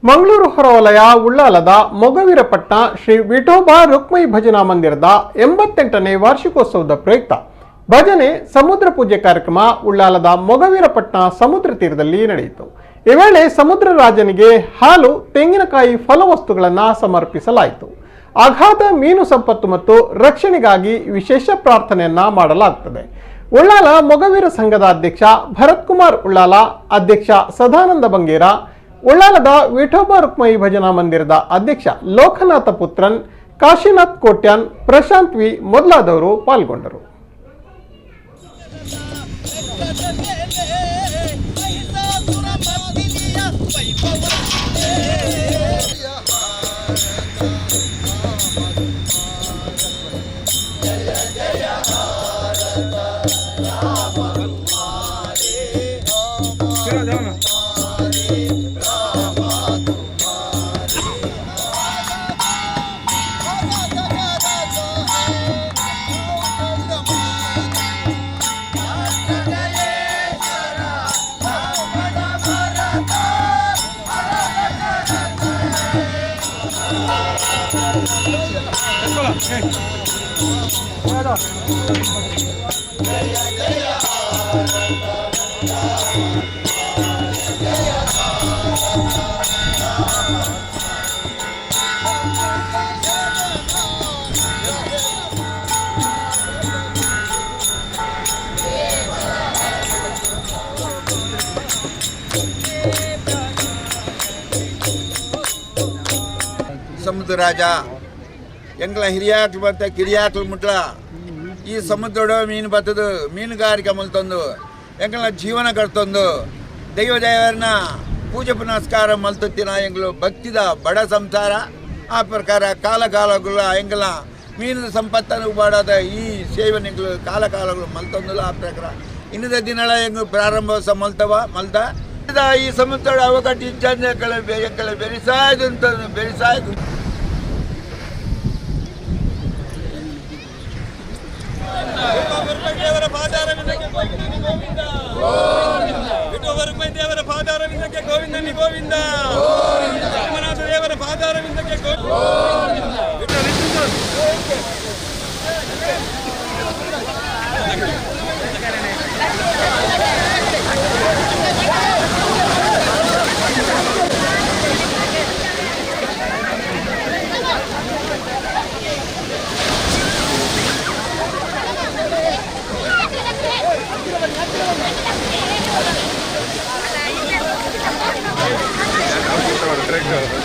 ಮಂಗಳೂರು ಹೊರವಲಯ ಉಳ್ಳಾಲದ ಮೊಗವೀರಪಟ್ಟಣ ಶ್ರೀ ವಿಠೋಬಾ ರುಕ್ಮೈ ಭಜನಾ ಮಂದಿರದ 88ನೇ ವಾರ್ಷಿಕೋತ್ಸವದ ಪ್ರಯುಕ್ತ ಭಜನೆ ಸಮುದ್ರ ಪೂಜೆ ಕಾರ್ಯಕ್ರಮ ಉಳ್ಳಾಲದ ಮೊಗವೀರಪಟ್ಟಣ ಸಮುದ್ರ ತೀರದಲ್ಲಿ ನಡೆಯಿತು. ಈ ವೇಳೆ ಸಮುದ್ರ ರಾಜನಿಗೆ ಹಾಲು, ತೆಂಗಿನಕಾಯಿ, ಫಲವಸ್ತುಗಳನ್ನು ಸಮರ್ಪಿಸಲಾಯಿತು. ಅಗಾಧ ಮೀನು ಸಂಪತ್ತು ಮತ್ತು ರಕ್ಷಣೆಗಾಗಿ ವಿಶೇಷ ಪ್ರಾರ್ಥನೆಯನ್ನ ಮಾಡಲಾಗುತ್ತದೆ. ಉಳ್ಳಾಲ ಮೊಗವೀರ ಸಂಘದ ಅಧ್ಯಕ್ಷ ಭರತ್ ಕುಮಾರ್ ಉಳ್ಳಾಲ, ಅಧ್ಯಕ್ಷ ಸದಾನಂದ ಬಂಗೇರ, ಉಳ್ಳಾಲದ ವಿಠೋಬಾ ರುಕ್ಮಯಿ ಭಜನಾ ಮಂದಿರದ ಅಧ್ಯಕ್ಷ ಲೋಕನಾಥ ಪುತ್ರನ್, ಕಾಶಿನಾಥ್ ಕೋಟ್ಯಾನ್, ಪ್ರಶಾಂತ್ ವಿ ಮೊದಲಾದವರು ಪಾಲ್ಗೊಂಡರು. ಸಮುದ್ರ ರಾಜ ಎಂಗ್ಲ ಹಿರಿಯಾಕ್ಲು ಬತ್ತ ಕಿರಿಯಾಕ್ಲು ಮುಟ್ಲ ಈ ಸಮುದ್ರಡ ಮೀನು ಬತ್ತದು ಮೀನುಗಾರಿಕೆ ಮಲ್ತೊಂದು ಎಂಗ್ಲ ಜೀವನ ಕಟ್ತೊಂದು ದೈವ ದೇವರನ್ನ ಪೂಜೆ ಪುನಸ್ಕಾರ ಮಲ್ತೊತ್ತಿನ ಎಂಗ್ಲು ಭಕ್ತಿದ ಬಡ ಸಂಸಾರ. ಆ ಪ್ರಕಾರ ಕಾಲ ಕಾಲಗುಲ ಎಂಗ್ಲ ಮೀನಿನ ಸಂಪತ್ತನ್ನು ಬಾಡಾದ ಈ ಸೇವೆ ಎಂಗ್ಲು ಕಾಲ ಕಾಲಗಳು ಮಲ್ತೊಂದುಲ. ಆ ಪ್ರಕಾರ ಇನ್ನದ ದಿನಳ ಎಂಗ್ ಪ್ರಾರಂಭ ಸಹ ಮಲ್ತವ ಮಲ್ತ ಈ ಸಮುದ್ರ ಅವಕಟ್ಟು ಇಜ್ಜಂದೆ ಎಂಕಲ ಬೆರಿಸಾಯದಂತ ಬೆರಿಸಾಯ. ದೇವರ ಪಾದಾರವಿಂದಕ್ಕೆ ಗೋವಿಂದನಿ ಗೋವಿಂದ, ವಿಠೋಬ ದೇವರ ಪಾದಾರವಿಂದಕ್ಕೆ ಗೋವಿಂದನಿ ಗೋವಿಂದ, ರಾಮನಾಥ ದೇವರ ಪಾದಾರವಿಂದಕ್ಕೆ ಗೋವಿಂದ. ಕರೆಕ್ಟ್.